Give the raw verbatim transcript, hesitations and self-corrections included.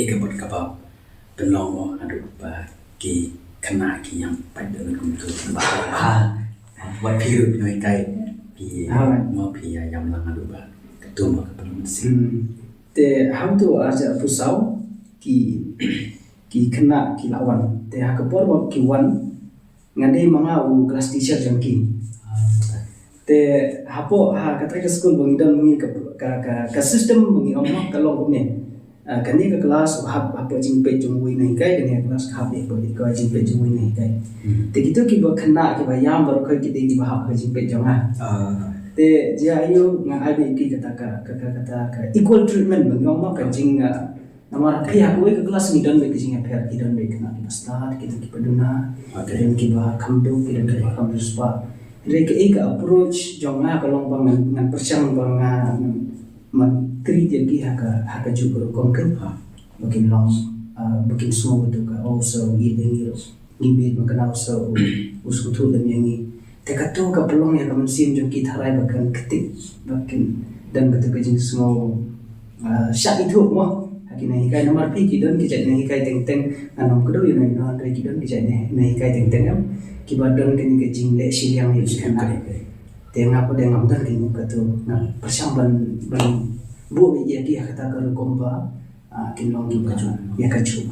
Ka bad kaba pynlong mo haduh ba ki khynnah ki ïam pat da ngan kumtu ba ha. Wat phi ruh ngi kai phi mo phi ïa ïam lang haduh ba ka tum ba ka pynlong si. Te hangtu a ja pusaw ki ki khynnah ki la wan. Te ha ka por ba ki wan nga dei ma nga u class teacher jong ki. Te hapoh ha kata ka skul ba ngi don ngi ka ka ka, ka system ba ngi ong ka long kumne. Ah, kane ka class hap hapoh jingpeit jong uwei na hikai, kane ka class hap hapoh jingpeit jong uwei na hikai. Te kito kiba khynnah kiba ïam baroh ki dei kiba hap ka jingpeit jong nga. Te jia ïu nga ai ba ki kata ka ka ka kata ka equal treatment ba ngi ong ka jing ah, namar phi ha kawei ka class ngi don ba ki jingïapher ki don ba khynnah kiba stad ki don kiba duna. Ki don kiba kham duk ki don kiba kham riewspah. Hynrei kaei ka approach jong nga ka long ba ngan ngan pyrshang ba nga ngan treat ïa ki ha ka ha ka juh ka rukom kan. Ba kin long ah, ba kin sngew tu ka oh so ïa dei ngi ruh ngi bit ma ka nau so u sngewthuh lem ïa ngi. Te kato ka pynlong ïa ka mynsiem jong ki tharai ba kan ktik ba kin don kato ka jingsngew ah, shah ithuh mo. Ha ki nonghikai namar phi ki don ki jait nonghikai teng teng. Ngan ong kdew ïa nonghikai ki don ki jait nonghikai teng teng em. Kiba don kane ka jingleh shiliang ïa ki khynnah. Te nga pat de ngam don kane kato nga pyrshang ban ban buh ïa ki ha kata ka rukom ba ah, kin long kiba ïa ka juh.